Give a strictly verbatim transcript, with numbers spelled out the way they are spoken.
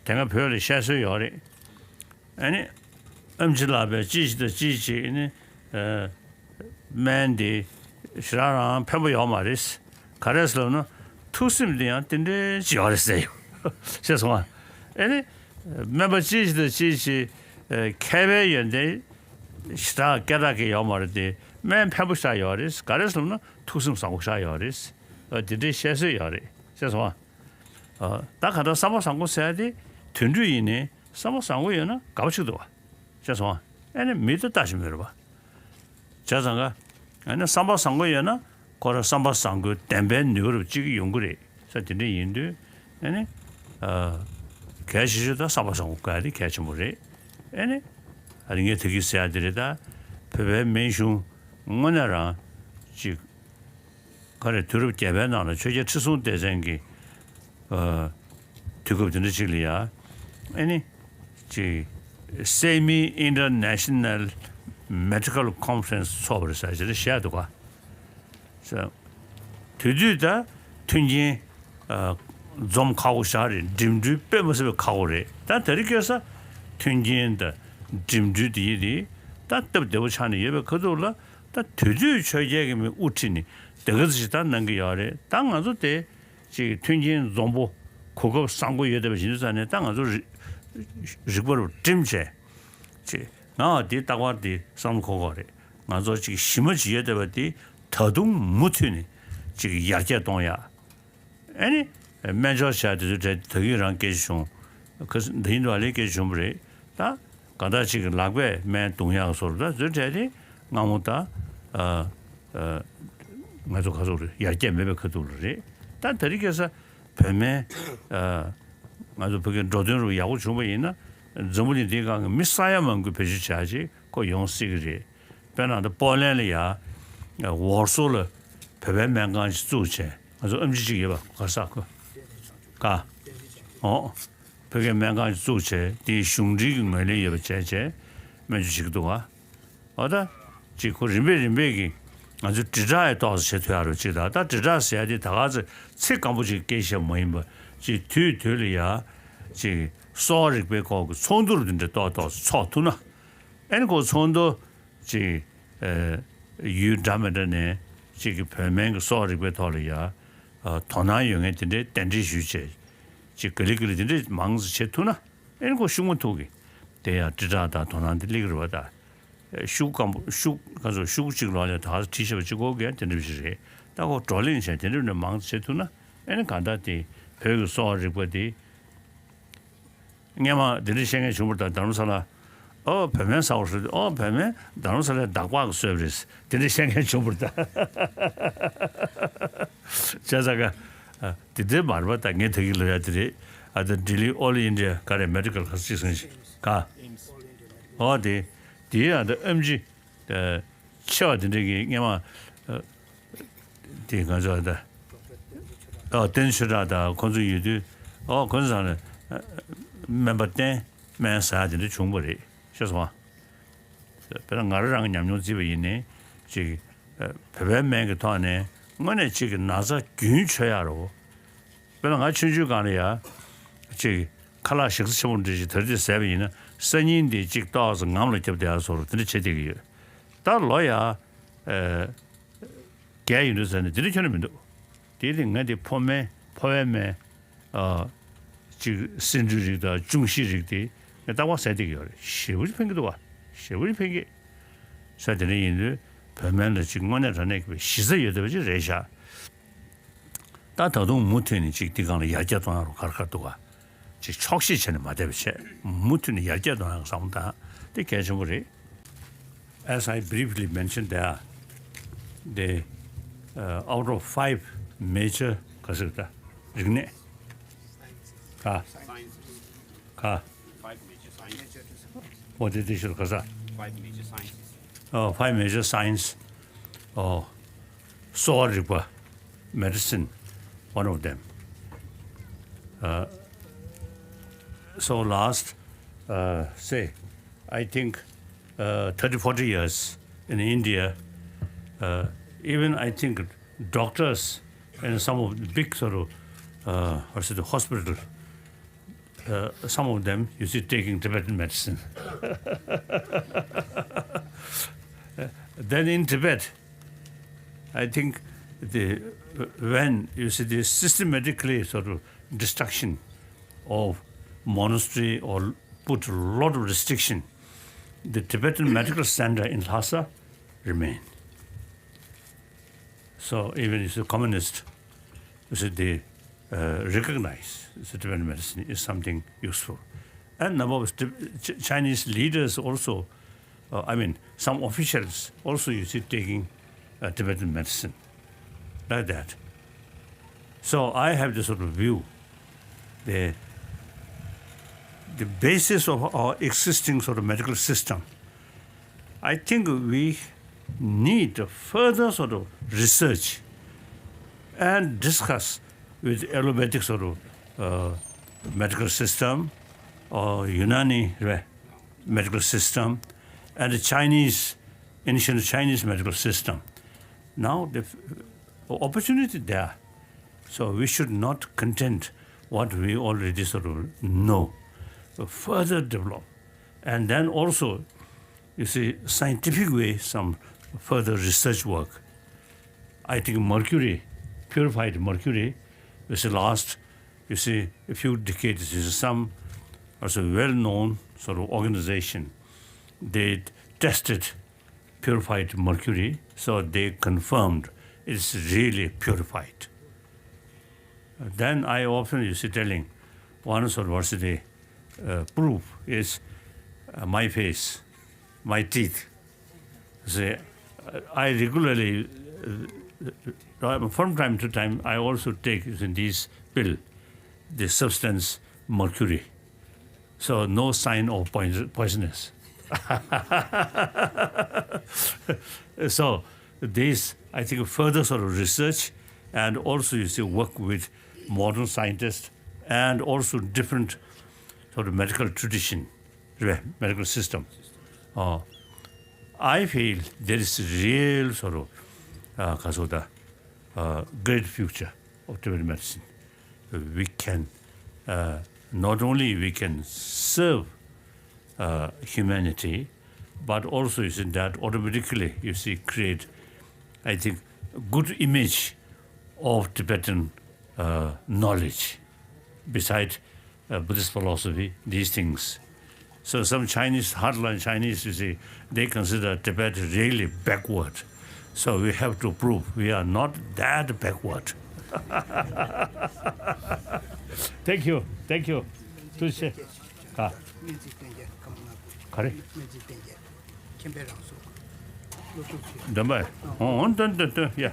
དེ་སྔ་བོད་ལ་བཤད་སྲོལ་ཡོད་རེད། ཨ་ནི་ཨེམ་ཆི་ལགས་པས་ཅི་ཞིག་དང་ཅི་ཞིག་ནི་སྨན་འདི་ཞེ་དྲག་རང་ཕན་པོ་ཡོད་མ་རེད། ག་རེ་ཟེར་ལབ་ན་ཐུགས་སེམས་འདི་ཡང་དེ་འདྲའི་ཅིག་ཡོད་རེད་ཟེར་ཡོད། ཤེས་སོང་ཨ། ཨ་ནི་སྨན་པ་ཅི་ཞིག་དང་ཅི་ཞིག་མཁས་པའི་ཡོན་ཏན་ཞེ་དྲག་སྐད་གྲགས་ཀྱི་ཡོད་མ་རེད་དེ། སྨན་ཕན་པོ་ཞེ་དྲག་ཡོད་རེད། ག་རེ་ཟེར་ལབ་ན་ཐུགས་སེམས་བཟང་པོ་ཞེ་དྲག་ཡོད་རེད། འདི་འདྲའི་བཤད་སྲོལ་ཡོད་རེད། ཤེས་སོང་ཨ། ད་ག་ད་བསམ་པ་བཟང་པོ་ཟེར་དེ་དུད་འགྲོ་ཡིན་ནའི་བསམ་པ་བཟང་པོ་ཡོད་ན་དགའ་པོ་ཆགས་འདུག་བ། ཤེས་སོང་ཨ། ཨ་ནི་མི་དེ་ལྟ་ཞིག་མི་རེད་བ། བྱས་ཙང་ཀ་ཨ་ནི་བསམ་པ་བཟང་པོ་ཡོད་ན་ཁོ་རང་བསམ་པ་བཟང་པོའི་བདེན་པའི་ནུས་པ་རུ་གཅིག་ཡོང་གི་རེད་ས། དེ་འདྲ་ཡིན་དུས་ཨ་ནི་གལ་ཆེ་ཤོས་ད་བསམ་པ་བཟང་པོ་དགོས་ཡ་དེ་གལ་ཆེན་པོ་རེད། ཨ་ནི་ཨ་ནི་ངས་ད་གིན་ཟེར་ཡ་དེ་རེད། ད་བོད་པའི་སྨན་གཞུང་དངོས་གནས་རང་ཅིག་ག་རེ་དུས་རབས་བརྒྱད་པའི་ནང་ལ་ཆོས་རྒྱལ་ཁྲི་སྲོང་ལྡེ་བཙན་གྱི་ཨ་དུས་སྐབས་དེ་འདྲ་ཅིག་ལ་ཡ། ཨ་ནི་ཅིག་སེ་མི་ཨིན་ཊར་ནེ་ཤ་ནལ་མེ་ཌི་ཀལ་ཀོན་ཕ་རེན་སི་ཚོགས་པ་རེད་ཟེར་ཅིག་བཤད་འདུག་ག། ས། དེ་དུས་ད་མཐུན་རྐྱེན་ཨ་འཛོམས་ཁག་པོ་ཞེ་དྲག་རེད། འགྲིམ་འགྲུལ་དཔེ་མི་སྲིད་པའི་ཁག་པོ་རེད། ད་དེ་རིང་ཁ་སང་མཐུན་རྐྱེན་དང་འགྲིམ་འགྲུལ་དེ་ཡིན་དེ་ད་སྟབས་བདེ་པོ་ཆགས་ནས་ཡོད་པའི་ཁ་ཐུག་ལ། ད་དེ་དུས་ཆོས་རྒྱལ་གྱི་མི་དབུ་ཁྲིད་ནས་དེ་ག་ཚོད་ཅིག་ད་གནང་གི་ཡོད་རེད། ད་ང་ཚོ་དེ་ཅིག་མཐུན་རྐྱེན་འཛོམས་པོ་གོ་སྐབས་བཟང་པོ་ཡོད་བསྡད་པ་ཡིན་དུས་ཙང་ནས་ད་ང་ཚོ་རིག་རིག་པ་རུ་བསྒྲིམས་བྱས་ཅིག་ང་འདི་རྟག་པར་འདི་བསམ་བློ་འཁོར་གྱི་ཡོད་རེད། ང་ཚོ་ཅིག་གཞི་མ་ཅིག་ཡོད་བསྡད་པ་འདི་ད་དུང་མུ་མཐུད་ནས་ཅིག་ཡར་རྒྱས་གཏོང་ཡ། ཨ་ནི་སྨན་སྦྱོར་བྱ་དེ་ཚོའི་གྲས་ད་གིན་རང་སྐད་ཆ་བྱུང་། ཁ་ས་ད་ཡིན་དུ་ཨ་ལེ་སྐད་ཆ་བྱུང་བ་རེད། ད་གང་ལྟར་ཅིག་གི་ལག་པས་སྨན་བརྡུང་ཡག་སོར་ད་ཚོའི་གྲས་དེ་སྔ་མོ་ད་ཨ་ཨ་ང་ཚོ་ག་ཚོད་རེད། ཡར་རྒྱས་མེད་པའི་ཁ་ཐུག་ལ་རེད། ད་ད་རིང་ཁ་སང་བོད་སྨན་ཨ་ང་ཚོ་བོད་སྐད་འགྲོ་དོན་རུ་ཡག་པོ་བྱུང་བ་ཡིན་ན་འཛམ་བུ་གླིང་འདིའི་སྒང་གི་མི་ས་ཡ་མང་པོས་བེད་སྤྱོད་བྱ་ཅིག་ཁོ་ཡོང་སྲིད་ཀྱི་རེད། དཔེར་ན་ད་པོ་ལན་ལ་ཡ་ཝོར་སོ་ལ་བོད་པའི་སྨན་ཁང་ཞིག་བཙུགས་བྱས། ང་ཚོ་ཨེམ་ཆི་གཅིག་ཡོད་པ་ག་ས་ཁོ་ག་ཨོ་བོད་སྐད་སྨན་ཁང་ཞིག་བཙུགས་བྱས་དེའི་གཞུང་འབྲེལ་གྱི་ངོས་ལེན་ཡོད་པ་བྱས་བྱས་སྨན་བཅོས་བྱེད་ཀྱི་འདུག་ག། ཨོ་ད་ཅིག་ཁོ་རིམ་པས་རིམ་པས་ཀྱི་ང་ཚོ་དྲིལ་བསྒྲགས་ཡ་ཏོག་ཙམ་བྱེད་ཐུབ་ཡ་རོ་ཅིག་ད་ད་དྲིལ་བསྒྲགས་ཟེར་ཡ་དེ་ད་ག་ཚོད་ཚིག་སྐམ་པོ་ཅིག་སྐད་ཆ་མ་ཡིན་པ་ཅིག་དུས་དུས་ལ་ཡ་ཅིག་གསོ་བ་རིག་པའི་སྐོར་གྱི་ཚོགས་འདུ་རུ་འདི་འདྲ་ཏོག་ཏོག་ཚོགས་ཐུབ་ན། ཨེ་ནི་ཁོ་ཚོགས་འདུ་ཅིག་ཨ་ཡུལ་འདྲ་མི་འདྲ་ནས་ཅིག་གི་བོད་སྨན་གྱི་གསོ་བ་རིག་པའི་ཐོག་ལ་ཡ་ཨ་དོ་སྣང་ཡོད་མཁན་དེ་འདྲའི་གདན་འདྲེན་ཞུས་བྱས་ཅིག་ག་ལེ་ག་ལེ་དེ་འདྲའི་མང་ཙམ་བྱེད་ཐུབ་ན་ཨེ་ནི་ཁོ་ཤུགས་མ་ཐུག་གི་དེ་ཡང་དྲིལ་བསྒྲགས་དང་དོ་སྣང་དེ་སླེབས་ཀྱི་རེད་བ། ད་ཤུགས་སྐམ་པོ་ཤུགས་ག་ཚོད་ཤུགས་གཅིག་ལོག་ལས་ད་བྲིས་བྱས་པ་གཅིག་གོ་གི་དེ་འདྲ་ཞིག་རེད། ད་ཁོ་བགྲོ་གླེང་བྱས་དེ་འདྲ་ནས་མང་ཙམ་བྱེད་ཐུབ་ན་ཨེ་ནི་གང་ལྟར་དེ་བོད་ཀྱི་གསོ་བ་རིག་པ་དེ། སྔས་མ་འདི་འདྲ་བཤད་མཁན་བྱུང་བ་རེད་ད། རྡ་རམ་ས་ལ། ཨོ་བོད་སྨན་ཟ་བར་ཟེར། ཨོ་བོད་སྨན་རྡ་རམ་ས་ལའི་འདག་པ་གིས་བཟོས་པ་རེད། འདི་འདྲ་བཤད་མཁན་བྱུང་བ་རེད་ད། བྱས་ཙང་ཀ་ཨ་འདི་འདྲ་མ་རེད་པ། ད་ངས་ད་གིན་ལབ་ཡ་དེ་རེད། ཨ་ད་ལྡི་ལི་ཨོལ་ཨིན་ཌི་ཡ་ག་རེ་མེ་ཌི་ཀལ་ག་ས་ཅིག་ཟེར་ཞིག་ག། ཨོ་དེ་དེའི་ཨ་ད་ཨེམ་ཆི་ཆེ་བ་དེ་འདྲ་གི་སྔས་མ་ཨ་དེ་ང་ཚོ་ད་ཨོ་བསྟན་ཆོས་གྲགས་དང་ཁོང་ཚོ་ཡོད་དུས་ཨོ་ཁོང་ཚོ་ཚང་ནས་སྨན་པ་བསྟེན་སྨན་ཟ་དེ་འདྲ་བྱུང་བ་རེད། ཤེས་སོང་ཨ། དཔེར་ན་ང་རང་རང་ཉམས་མྱོང་བརྩིས་པ་ཡིན་ནའི་ཅིག་བོད་པའི་སྨན་གྱི་ཐོག་ནས་དངོས་གནས་ཅིག་གི་ན་ཚ་རྒྱུན་ཆད་ཡག་རོ། དཔེར་ན་ང་ཆུང་ཆུང་སྒང་ལ་ཡ་ཅིག་ཁ་ལག་ཞེ་ཚ་ཆེན་པོ་འདྲ་ཞིག་དེར་དེ་ཟས་པ་ཡིན་ན་སང་ཉིན་དེ་ཅིག་ཏོག་ཙམ་ངམ་ལ་རྒྱབ་བསྡད་ཡ་བཟོ་འདྲ་དེ་འདྲ་བྱེད་བསྡད་ཀྱི་ཡོད། ད་ལོ་ཡ་ཨེ་བརྒྱད་ཡིན་འདུག་ཟེར་ནས་དེ་འདྲ་ཁྱོན་ནས་མི་འདུག། དེ་ནི་ང་དེ་ཕོ་སྨན་ཕོ་བའི་སྨན་ཨ་ཅིག་སེ་འབྲུའི་རིགས་དང་ཅུང་ཞིའི་རིགས་དེ་ངས་རྟག་པར་ཟས་བསྡད་ཀྱི་ཡོད་རེད། ཞེ་པོ་ཅིག་ཕན་གྱི་འདུག་བ། ཞེ་པོ་ཅིག་ཕན་གྱི། ས་དེ་འདྲ་ཡིན་དུས་བོད་སྨན་ལ་ཅིག་དངོས་གནས་དྲང་གནས་ཀྱི་གཞི་རྩ་ཡོད་བསྡད་པ་ཅིག་རེད་ཤག། ད་ད་དུང་མུ་མཐུད་ནས་ཅིག་འདི་སྒང་ལ་ཡར་རྒྱས་གཏོང་ཡག་རུ་ག་རེ་ག་རེ་འདུག་ག། ཅིག་ཆོག་ཤེས་བྱས་ནས་མ་བསྡད་པ་བྱས་མུ་མཐུད་ནས་ཡར་རྒྱས་གཏོང་ཡག་བསམ་བློ་བཏང་དེ་གལ་ཆེན་པོ་རེད། As I briefly mentioned there, the uh, out of five major ག་ཟེར་ད་རིག་གནས་ག་ག Five major sciences. What did they should ག་ཟེར། Five major sciences. Oh, five major science. Oh, གསོ་བ་རིག་པ། Medicine, one of them. Uh, so last, uh, say, I think, uh, thirty, forty years in India, uh, even I think doctors and some of the big sort of, uh, what is it, hospital, uh, some of them, you see, taking Tibetan medicine. Then in Tibet, I think the when you see the systematically sort of destruction of monastery or put a lot of restriction, the Tibetan Medical Center in Lhasa remain. So even if the communist, you see, they uh, recognize the Tibetan medicine is something useful. And number of Tib- Ch- Chinese leaders also, uh, I mean, some officials also, you see, taking uh, Tibetan medicine like that. So I have this sort of view. The, the basis of our existing sort of medical system, I think we need further sort of research and discuss with allopathic sort of uh, medical system or Unani re- medical system and the Chinese, ancient Chinese medical system. Now the f- opportunity there. So we should not content what we already sort of know. Further develop. And then also, you see, scientific way, some further research work. I think mercury, purified mercury, you see, last, you see, a few decades, you see, some also well-known sort of organization, they tested purified mercury, so they confirmed it's really purified. Then I often, you see, telling one sort of varsity uh, proof is uh, my face, my teeth. See, I regularly, uh, from time to time, I also take, you see, this pill, the substance mercury. So no sign of poison- poisonous. So this, I think, further sort of research and also, you see, work with modern scientists and also different sort of medical tradition, medical system. Uh, I feel there is real sort of uh, uh, great future of Tibetan medicine. We can uh, not only we can serve uh, humanity, but also, you see, that automatically, you see, create, I think, good image of Tibetan uh, knowledge beside uh, Buddhist philosophy, these things. So some Chinese, hardline Chinese, you see, they consider Tibet really backward. So we have to prove we are not that backward. Thank you. Thank you. ཐུགས་རྗེ་ཆེ། ག་ག་རེ། འདོན་པ། འོ་འོ་འདོན་འདོན་འདོན་ཡ།